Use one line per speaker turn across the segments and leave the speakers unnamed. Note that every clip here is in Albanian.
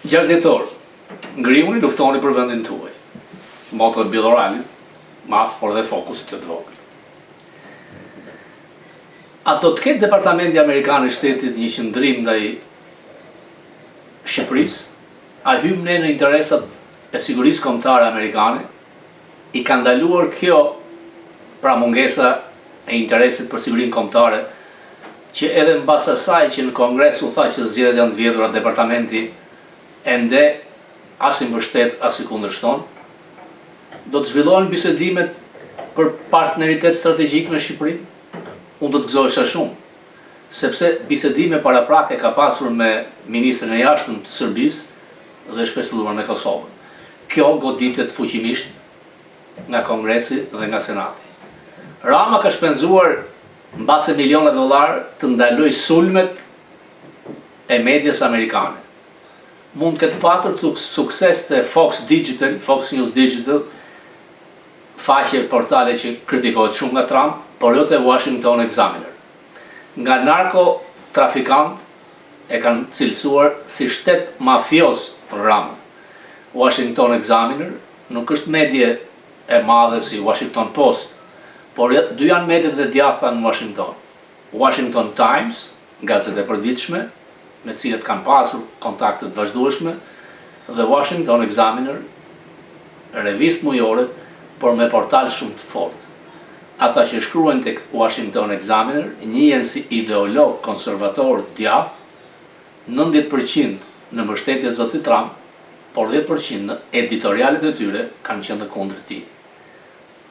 6 dhjetor, ngrihuni luftoni për vendin tuaj. Moto e Bill O'Reilly, madh, por dhe Fokusit të vogël. A do të ketë Departamenti Amerikan i Shtetit një qëndrim ndaj Shqipërisë? A hyjmë ne në interesat e sigurisë kombëtare amerikane? I ka ndaluar kjo, pra mungesa e interesit për sigurinë kombëtare, që edhe mbas asaj që në Kongres u tha që zgjedhjet janë të vjedhura departamenti ende as i mbështet as i kundërshton? Do të zhvillohen bisedimet për partneritet strategjik me Shqipërinë? Unë do të gëzohesha shumë, sepse bisedime paraprake ka pasur me ministrin e Jashtëm të Serbisë dhe është pezulluar me Kosovën. Kjo goditet fuqimisht nga Kongresi dhe nga Senati. Rama ka shpenzuar mbase miliona dollarë të ndalojë sulmet e medias amerikane. Mund të ketë patur sukses te Fox Digital, Fox News Digital, faqe portale që kritikohet shumë nga Trump, por jo te Washington Examiner. Nga narko-trafikantë e kanë cilësuar si shtet mafioz Ramën. Washington Examiner nuk është medie e madhe si Washington Post, por dy janë mediet e djathta në Washington. Washington Times, gazetë e përditshme, me të cilët kanë pasur kontakte të vazhdueshme, dhe Washington Examiner, revistë mujore, por me portal shumë të fortë. Ata që shkruajnë tek Washington Examiner njihen si ideologë konservatorë të djathtë, 90% në mbështetje të zotit Trump, por 10% në editorialet e tyre kanë qenë të kundër tij.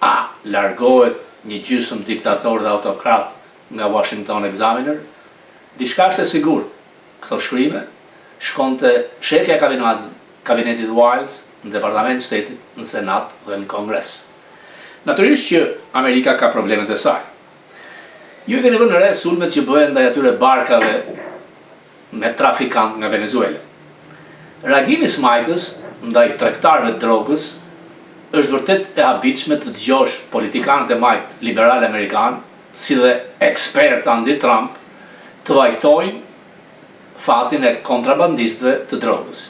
A largohet një gjysmë diktator dhe autokrat nga Washington Examiner? Diçka është e sigurt, këto shkrime shkon te shefja e kabinetit Wiles në Departament të Shtetit, në Senat dhe në Kongres. Natyrisht që Amerika ka problemet e saj. Ju i keni vënë re sulmet që bëhen ndaj atyre barkave me trafikantë nga Venezuela. Reagimi i së majtës ndaj tregtarëve të drogës është vërtet e habitshme të dëgjosh politikanët e majtë liberalë amerikanë, si dhe ekspertë anti-Trump, të vajtojnë fatin e kontrabandistëve të drogës.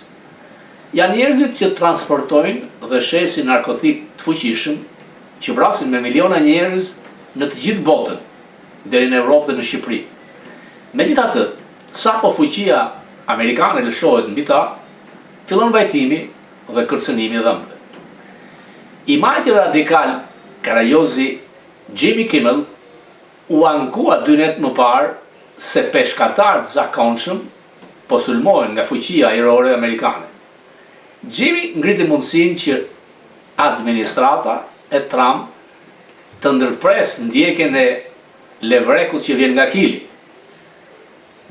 Janë njerëzit që transportojnë dhe shesin narkotikë të fuqishëm që vrasin me miliona njerëz në të gjithë botën, deri në Evropë dhe në Shqipëri. Megjithatë, sapo fuqia amerikane lëshohet mbi ta, fillon vajtimi dhe kërcënimi i dhëmbëve. I majti radikal karagjozi Jimmy Kimmel u ankua dy net më parë se peshkatarë të zakonshëm po sulmohen nga fuqia ajrore amerikane. Jimmy ngriti mundësinë që administrata e Trump të ndërpresë ndjekjen e levrekut që vjen nga Kili.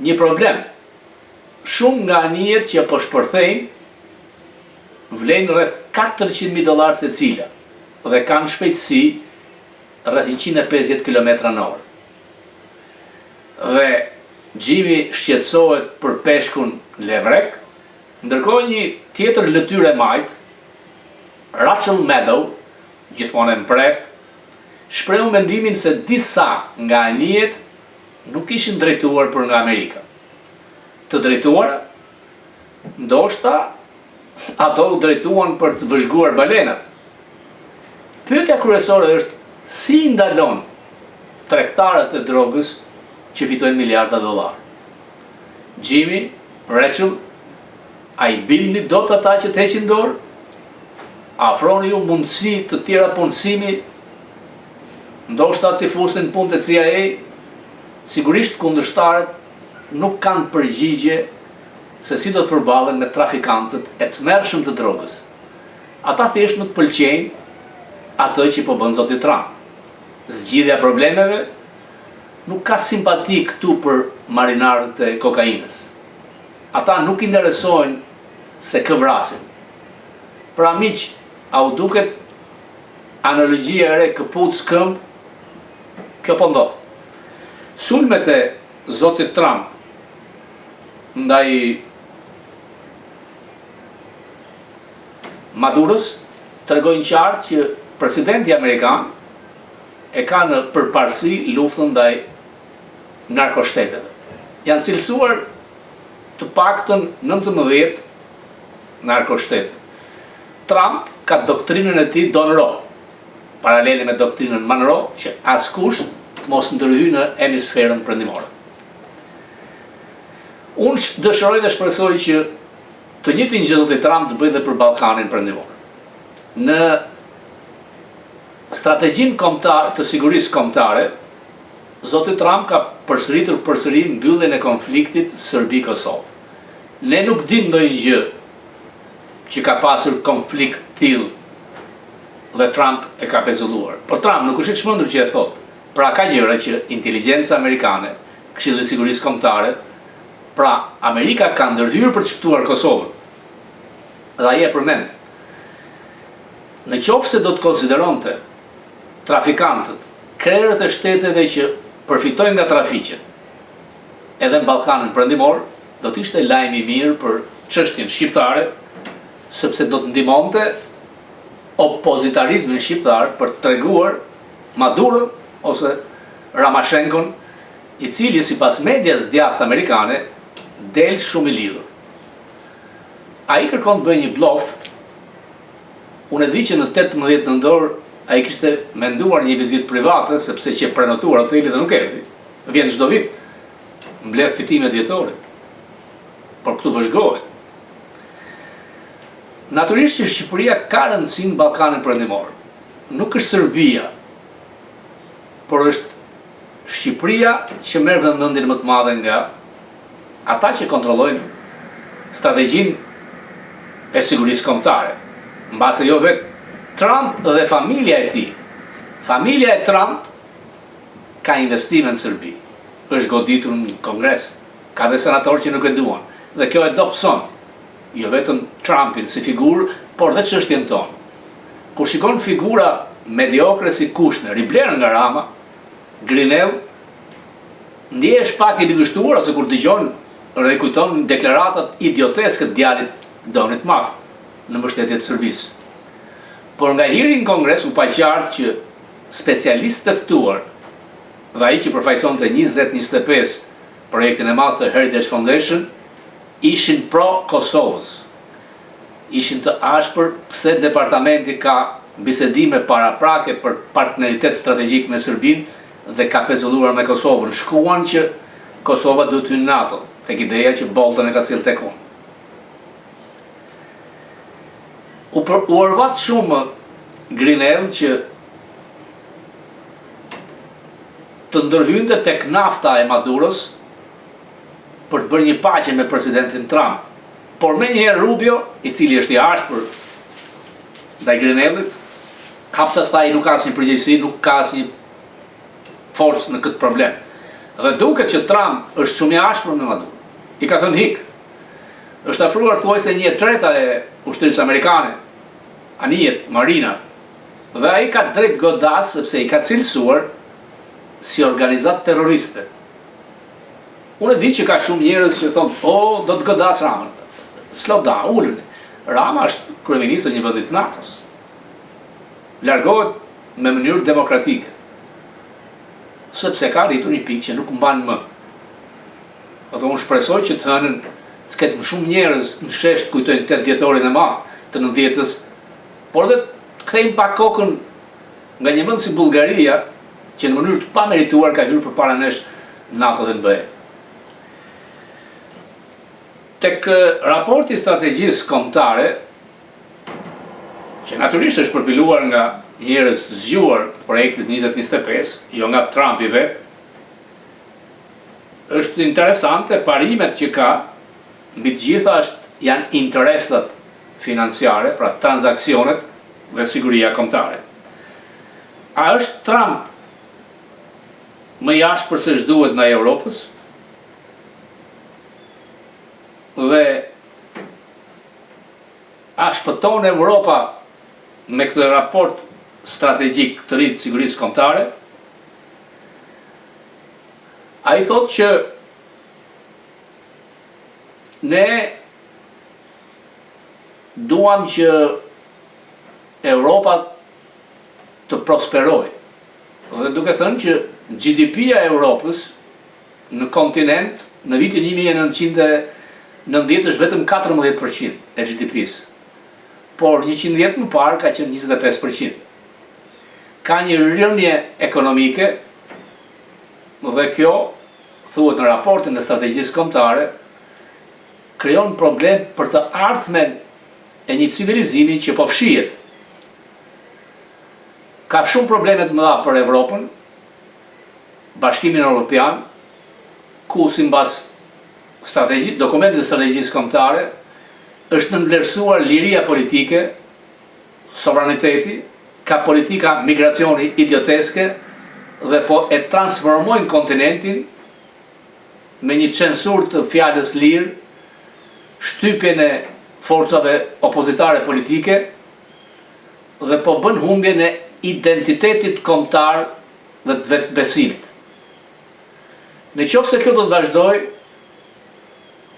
Një problem, shumë nga anijet që po shpërthejnë vlejnë rreth 400.000 dollarë secila dhe kanë shpejtësi rreth 150 kilometra në orë. Dhe Jimmy shqetësohet për peshkun levrek, ndërkohë një tjetër lëtyrë e majtë, Rachel Maddow, gjithmonë e mprehtë, shprehu mendimin se disa nga anijet nuk ishin drejtuar për nga Amerika. Të drejtuara? Ndoshta ato u drejtuan për të vëzhguar balenat. Pyetja kryesore është si i ndalon tregtarët e drogës që fitojnë miliarda dollarë. Jimmy, Rachel, a i bindni dot ata që të heqin dorë? A ofroni ju mundësi të tjera punësimi? Ndoshta t'i fusni në punë te CIA? Sigurisht kundërshtarët nuk kanë përgjigje se si do të përballen me trafikantët e tmerrshëm të drogës. Ata thjesht nuk pëlqejnë atë që po bën zoti Trump. Zgjidhja e problemeve nuk ka simpati këtu për marinarët e kokainës. Ata nuk interesohen se kë vrasin. Pra miq, a u duket analogjia e re këpucë këmbë? Kjo po ndodh. Sulmet e zotit Trump ndaj Maduros tregojnë qartë që presidenti amerikan e ka në përparësi luftën ndaj narkoshteteve. Janë cilësuar të paktën 19. Narkoshtete. Trump ka doktrinën e tij Donroe, paralele me doktrinën Monroe që askush të mos ndërhyjë në hemisferën perëndimore. Unë dëshiroj dhe shpresoj që të njëjtin gjë zoti Trump të bëjë dhe për Ballkanin Perëndimor. Në strategjinë kombëtare të sigurisë kombëtare, zoti Trump ka përsëritur përsëri mbylljen e konfliktit Serbi-Kosovë. Ne nuk dimë ndonjë gjë që ka pasur konflikt të tillë dhe Trump e ka pezulluar. Por Trump nuk është i çmendur që e thotë. Pra ka gjëra që inteligjenca amerikane, Këshilli i Sigurisë Kombëtare, pra Amerika ka ndërhyrë për të shpëtuar Kosovën. Dhe ai e përmend. Në qoftë se do të konsideronte trafikantët, krerët e shteteve që përfitojnë nga trafiqet, edhe në Ballkanin Perëndimor, do të ishte lajm i mirë për çështjen shqiptare, sepse do të ndihmonte opozitarizmin shqiptar për të treguar Maduron ose Ramashenkon, i cili sipas medias djathtë amerikane del shumë i lidhur. Ai kërkon të bëjë një blof. Unë e di që në 18 nëntor ai kishte menduar një vizitë private sepse qe prenotuar hoteli dhe nuk erdhi. Vjen çdo vit, mbledh fitimet vjetore. Por këtu vëzhgohet. Natyrisht që Shqipëria ka rëndësi në Ballkanin Perëndimor. Nuk është Serbia, por është Shqipëria që merr vëmendjen më të madhe nga ata që kontrollojnë strategjinë e sigurisë kombëtare. Mbase jo vetë Trump dhe familja e tij. Familja e Trump ka investime në Serbi, është goditur në Kongres, ka dhe senatorë që nuk e duan, dhe kjo e dobëson jo vetëm Trumpin si figurë, por dhe çështjen tonë. Kur shikon figura mediokre si Kushner, i blerë nga Rama, Grenell, ndjehesh pak i ligështuar ose kur dëgjon rikujton deklaratat idioteske të djalit Donit të madh në mbështetje të Serbisë. Por nga hiri në Kongres u pa qartë që specialistët e ftuar dhe ai që përfaqësonte 2025 projektin e madh të Heritage Foundation ishin pro Kosovës. Ishin të ashpër pse departamenti ka bisedime paraprake për partneritet strategjik me Serbinë dhe ka pezulluar me Kosovën. Shkuan që Kosova duhet të hyjë në NATO, tek ideja që Bolton e ka sjellë tek unë. U, për, u orvat shumë Grenell që të ndërhynte tek nafta e Maduros për të bërë një paqe me presidentin Trump. Por menjëherë Rubio, i cili është i ashpër ndaj Grenellit, haptas tha ai nuk ka asnjë përgjegjësi, nuk ka asnjë forcë në këtë problem. Dhe duket që Trump është shumë i ashpër me Maduro. I ka thënë hik. Është afruar thuajse një e treta e ushtrisë amerikane, anijet, marina, dhe ai ka drejt godasë sepse i ka cilësuar si organizatë terroriste. Unë e di që ka shumë njerëz që thonë, o, oh, do të godasë Ramën. Slow down, uluni. Rama është kryeministër i një vendi të NATO-s. Largohet me mënyrë demokratike. Sepse ka arritur një pikë që nuk mban më. Dhe unë shpresoj që të hënën të ketë më shumë njerëz në shesh të kujtojnë 8 dhjetorin e madh të 90-ës, por dhe të kthejmë pak kokën nga një vend si Bullgaria, që në mënyrë të pamerituar ka hyrë përpara nesh në NATO dhe në BE. Tek raporti i strategjisë kombëtare, që natyrisht është përpiluar nga njerëz të zgjuar të projektit 2025, jo nga Trumpi vetë, është interesante parimet që ka, mbi të gjitha është janë interesat financiare, pra transaksionet dhe siguria kombëtare. A është Trump më i ashpër se ç'duhet ndaj Europës? Dhe a shpëton Europa me këtë raport strategjik të ri të sigurisë kombëtare? Ai thotë që ne duam që Europa të prosperojë dhe duke thënë që GDP-ja e Europës në kontinent në vitin 1900. 90 është vetëm 14 për qind e GDP-së, por 100 vjet më parë ka qenë 25 për qind. Ka një rënie ekonomike dhe kjo thuhet në raportin e strategjisë kombëtare krijon problem për të ardhmen e një civilizimi që po fshihet. Ka shumë probleme të mëdha për Evropën, Bashkimin Evropian, ku simbas strategji, dokumentit të strategjisë kombëtare është nënvlerësuar liria politike, sovraniteti, ka politika migracioni idioteske dhe po e transformojnë kontinentin me një censurë të fjalës lirë, shtypjen e forcave opozitare politike dhe po bën humbjen e identitetit kombëtar dhe të vetëbesimit. Në qoftë se kjo do të vazhdojë,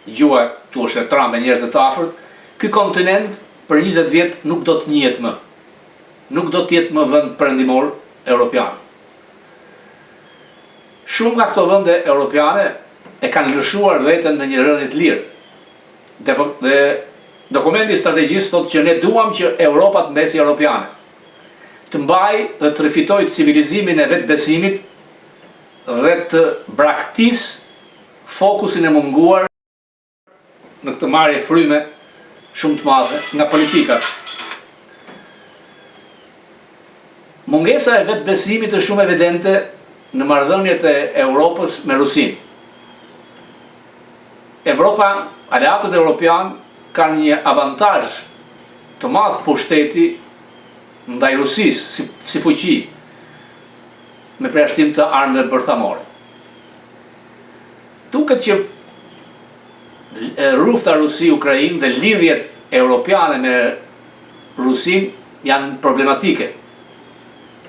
gjuha këtu është e Trump e njerëzve të afërt, ky kontinent për 20 vjet nuk do të njihet më. Nuk do të jetë më vend perëndimor europian. Shumë nga këto vende europiane e kanë lëshuar veten në një rënie të lirë. Dhe dokumenti i strategjisë thotë që ne duam që Europa të mbesi europiane. Të mbajë dhe të rifitojë civilizimin e vetëbesimit dhe të braktisë fokusin e munguar në këtë marrje fryme shumë të madhe nga politikat. Mungesa e vetëbesimit është shumë evidente në marrëdhëniet e Europës me Rusinë. Evropa, aleatët europianë kanë një avantazh të madh pushteti ndaj Rusisë si, si fuqi me përjashtim të armëve bërthamore. Duket që lufta Rusi-Ukrainë dhe lidhjet europiane me Rusinë janë problematike.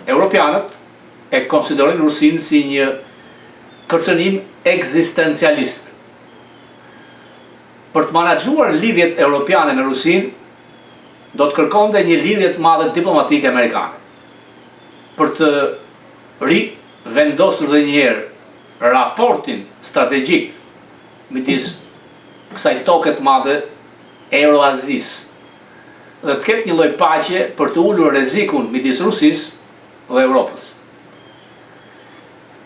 Europianët e konsiderojnë Rusinë si një kërcënim ekzistencialist. Për të manaxhuar lidhjet europiane me Rusinë, do të kërkonte një lidhje të madhe diplomatike amerikane. Për të rivendosur dhe një herë raportin strategjik midis kësaj toke të madhe Euroazisë dhe të ketë një lloj paqe për të ulur rrezikun midis Rusisë dhe Evropës.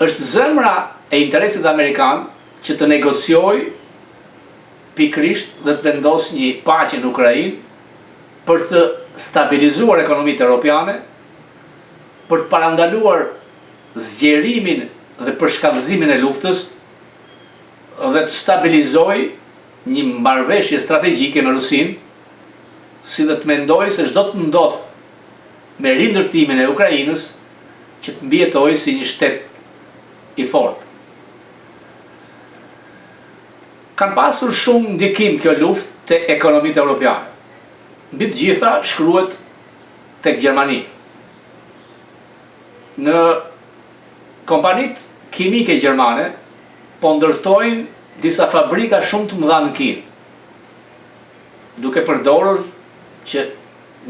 Është zemra e interesit amerikan që të negociojë pikërisht dhe të vendosë një paqe në Ukrainë për të stabilizuar ekonomitë europiane, për të parandaluar zgjerimin dhe përshkallëzimin e luftës dhe të stabilizojë një marrëveshje strategjike me Rusinë, si dhe të mendojë se ç'do të ndodhë me rindërtimin e Ukrainës që të mbijetojë si një shtet i fortë. Kanë pasur shumë ndikim kjo luftë te ekonomitë europiane. Mbi të gjitha shkruhet tek Gjermani. Në kompanitë kimike gjermane po ndërtojnë disa fabrika shumë të mëdha në Kinë, duke përdorur që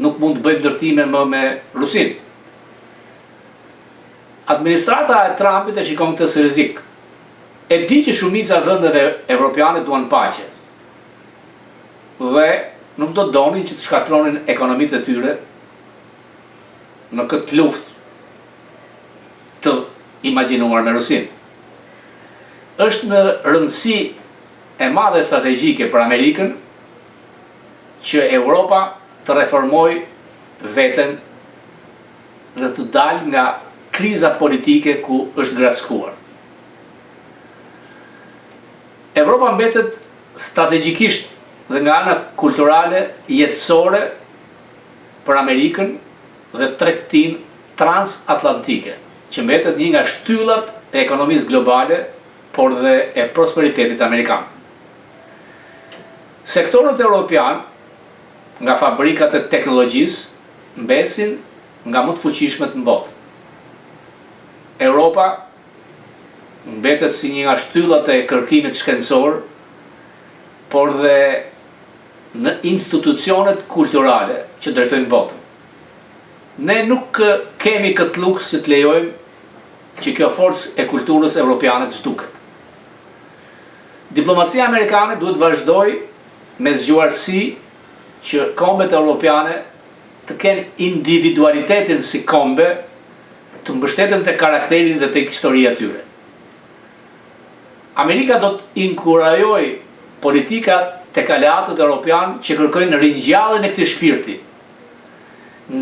nuk mund të bëjmë ndërtime më me Rusinë. Administrata e Trumpit e shikon këtë si rrezik. E di që shumica e vendeve evropiane duan paqe dhe nuk do donin që të shkatërronin ekonomitë e tyre në këtë luftë të imagjinuar me Rusinë. Është një rëndësi e madhe strategjike për Amerikën që Europa të reformojë veten dhe të dalë nga kriza politike ku është grackuar. Evropa mbetet strategjikisht dhe nga ana kulturale jetësore për Amerikën dhe tregtinë transatlantike, që mbetet një nga shtyllat e ekonomisë globale, por dhe e prosperitetit amerikan. Sektorët europianë, nga fabrikat e teknologjisë, mbesin nga më të fuqishmet në botë. Europa mbetet si një nga shtyllat e kërkimit shkencor, por dhe në institucionet kulturale që drejtojnë botën. Ne nuk kemi këtë luks që të lejojmë që kjo forcë e kulturës europiane të zhduket. Diplomacia amerikane duhet të vazhdojë me zgjuarsi që kombet europiane të kenë individualitetin si kombe, të mbështeten te karakteri dhe tek historia e tyre. Amerika do të inkurajojë politika tek aleatët europianë që kërkojnë ringjalljen e këtij shpirti,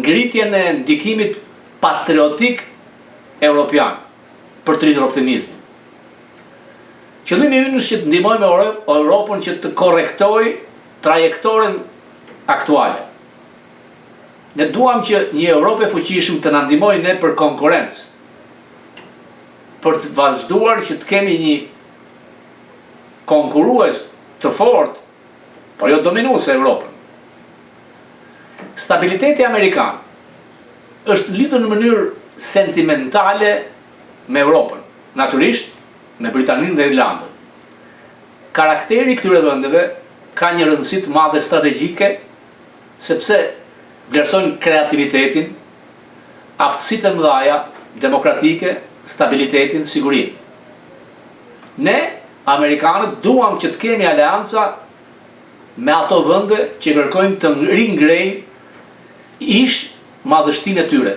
ngritjen e ndikimit patriotik europian për të rritur optimizmin. Qëllimi ynë është që të ndihmojmë Europën që të korrektojë trajektoren aktuale. Ne duam që një Europë e fuqishme të na ndihmojë ne për konkurrencë, për të vazhduar që të kemi një konkurrues të fortë, por jo dominues Europën. Stabiliteti amerikan është lidhur në mënyrë sentimentale me Europën, natyrisht me Britaninë dhe Irlandën. Karakteri i këtyre vendeve ka një rëndësi të madhe strategjike sepse vlerësojnë kreativitetin, aftësitë e mëdha demokratike, stabilitetin, sigurinë. Ne, amerikanët, duam që të kemi aleanca me ato vende që kërkojnë të ringrejnë ish madhështinë e tyre.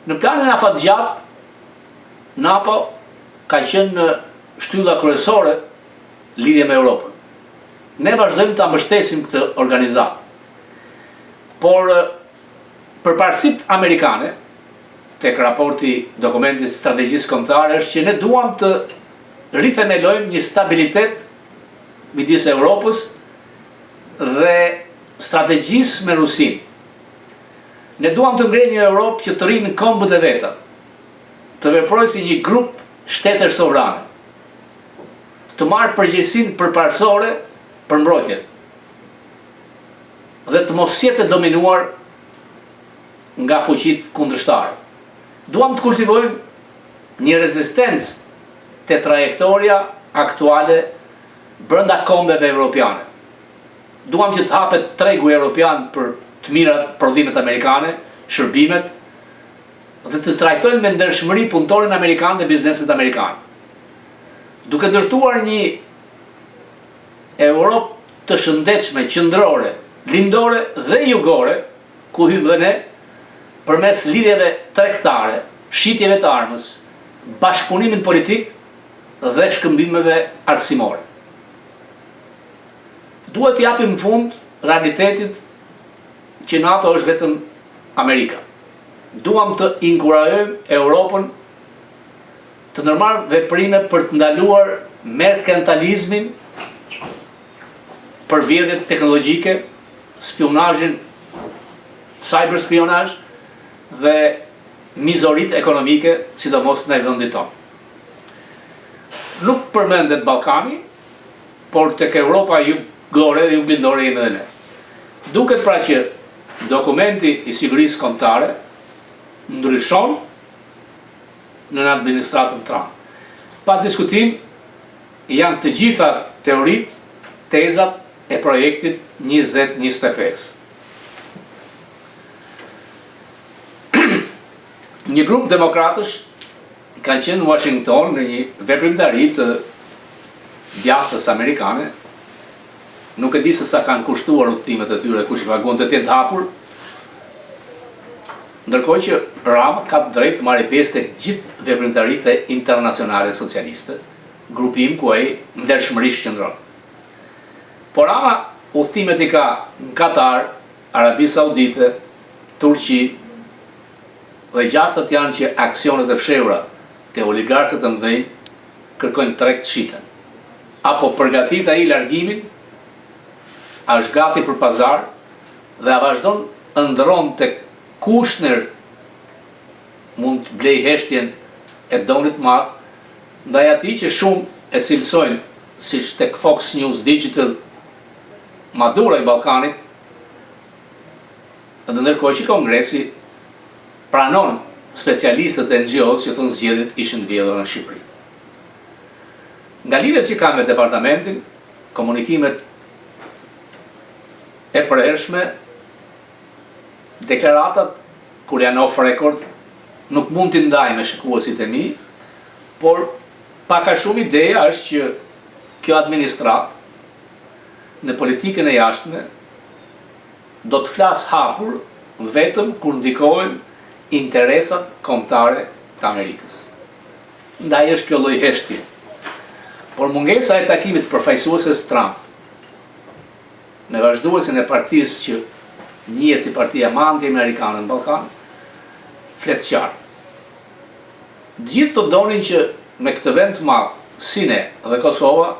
Në planin afatgjatë, NATO ka qenë shtylla kryesore lidhje me Europën. Ne vazhdojmë ta mbështesim këtë organizatë. Por përparësitë amerikane tek raporti dokumenti i strategjisë kombëtare është që ne duam të rithemelojmë një stabilitet midis Europës dhe strategjisë me Rusinë. Ne duam të ngrejmë një Europë që të rrijë në këmbët e veta, të veprojë si një grup shtetesh sovrane, të marrë përgjegjësinë përparësore për mbrojtjen dhe të mos jetë e dominuar nga fuqitë kundërshtare. Duam të kultivojmë një rezistencë te trajektorja aktuale brenda kombeve evropiane. Duam që të hapet tregu europian për të mirat, prodhimet amerikane, shërbimet dhe të trajtojmë me ndershmëri punëtorin amerikan dhe bizneset amerikane. Duke ndërtuar një Europë të shëndetshme, qendrore, lindore dhe jugore, ku hyjmë dhe ne, përmes lidhjeve tregtare, shitjeve të armës, bashkëpunimin politik dhe shkëmbimeve arsimore. Duhet t'i japim fund realitetit që NATO është vetëm Amerika. Duam të inkurajojmë Europën të ndërmarrë veprime për të ndaluar merkantalizmin për vjedhjet teknologjike, spiunazhin, cyberspionazh dhe mizoritë ekonomike, sidomos ndaj vendit tonë. Nuk përmendet Ballkani, por tek Europa jugore dhe juglindore jemi edhe ne. Duket pra që dokumenti i sigurisë kombëtare ndryshon nën administratën Trump. Pa diskutim janë të gjitha teoritë, tezat e projektit 2025. Një grup demokratësh kanë qenë në Washington në një veprimtari të djathtës amerikane, nuk e di se sa kanë kushtuar udhëtimet e tyre, kush i paguan të jenë të hapur, ndërkohë që Rama ka të drejtë të marrë pjesë tek gjithë veprimtaritë internacionale socialiste, grupim ku ai ndershmërisht qëndron. Por Rama udhëtimet i ka në Katar, Arabi Saudite, Turqi, Dhe gjasat janë që aksionet e fshehura te oligarkët e mëdhenj kërkojnë treg të shiten. A po përgatit ai largimin? A është gati për pazar? Dhe a vazhdon ëndërron te Kushner mund të blejë heshtjen e Donit të Madh ndaj atij që shumë e cilësojnë siç tek Fox News Digital Maduro i Ballkanit Dhe ndërkohë që Kongresi pranon specialistët e NGO-s që thonë zgjedhjet ishin të vjedhura në Shqipëri. Nga lidhjet që kam me departamentin, komunikimet e përhershme, deklaratat kur janë off record, nuk mund t'i ndaj me shikuesit e mi, por pak a shumë ideja është që kjo administratë. në politikën e jashtme do të flasë hapur vetëm kur ndikohen interesat kombëtare të Amerikës. Ndaj është kjo lloj heshtje. Por mungesa e takimit të përfaqësueses Trump me vazhduesin e partisë që njihet si partia më anti-amerikane në Ballkan, flet qartë. Të gjithë do donin që me këtë vend të madh si ne dhe Kosova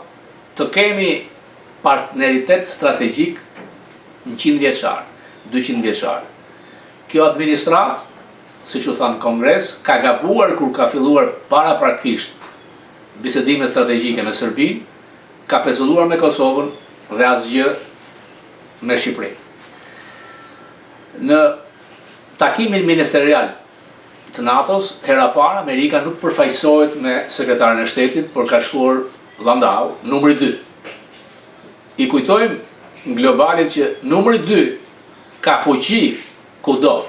të kemi partneritet strategjik njëqindvjeçar, dyqindvjeçar. Kjo administratë, siç u tha në Kongres, ka gabuar kur ka filluar paraprakisht bisedime strategjike me Serbinë, ka pezulluar me Kosovën dhe asgjë me Shqipërinë. Në takimin ministerial të NATO-s, hera e parë Amerika nuk përfaqësohet me sekretarin e shtetit, por ka shkuar Landau, numri 2. I kujtojmë globalit që numri 2 ka fuqi kudo.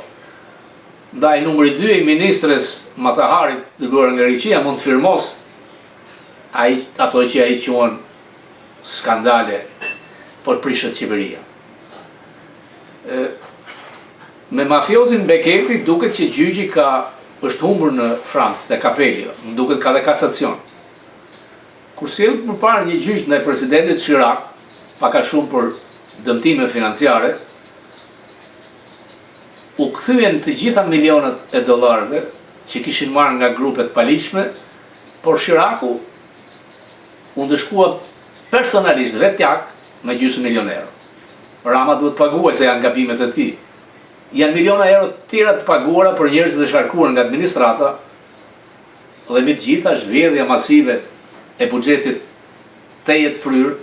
Ndaj numri 2 i ministres Mata Harit dërguar nga Greqia mund të firmosë ai ato që ai quan skandale, por prishet qeveria. E, me mafiozin Beketi duket që gjyqi ka është humbur në Francë, te Apeli, më duket ka dhe kasacion. Kur sjell më parë një gjyq ndaj presidentit Chirac, pak a shumë për dëmtime financiare, u kthyen të gjitha milionat e dollarëve që kishin marrë nga grupe të paligjshme, por Chiracu u ndëshkua personalisht vetjak me gjysmë milion euro. Rama duhet të paguajë se janë gabimet e tij. Janë miliona euro të tjera të paguara për njerëzit e shkarkuar nga administrata dhe mbi të gjitha është vjedhja masive e buxhetit tejet fryrë,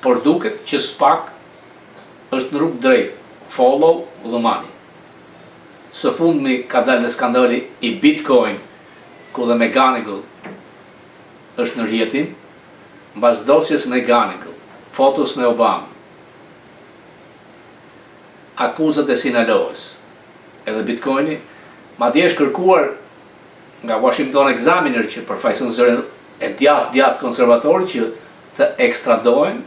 por duket që SPAK është në rrugë drejt, follow the money. Së fundmi ka dalë dhe skandali i Bitcoin, ku dhe McGonigal është në rrjetim, mbas dosjes McGonigal, fotos me Obama, akuzat e Sinaloës, edhe Bitcoini, madje është kërkuar nga Washington Examiner që përfaqëson zërin e djathtë djathtë konservator që të ekstradohen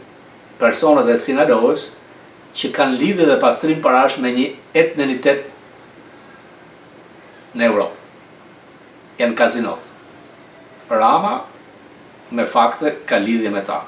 personat e Sinaloës që kanë lidhje dhe pastrim parash me një etnitet në Europë. Janë kazinot. Rama me fakte ka lidhje me ta.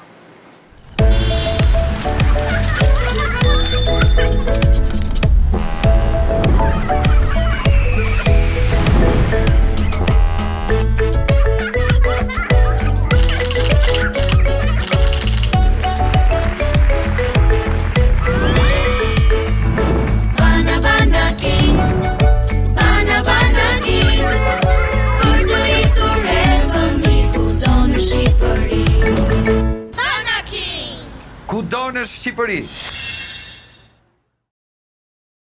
Bana bana king, bana bana king, për të rritur e fëmijë kudo në Shqipëri. Bana king.
Kudo në Shqipëri.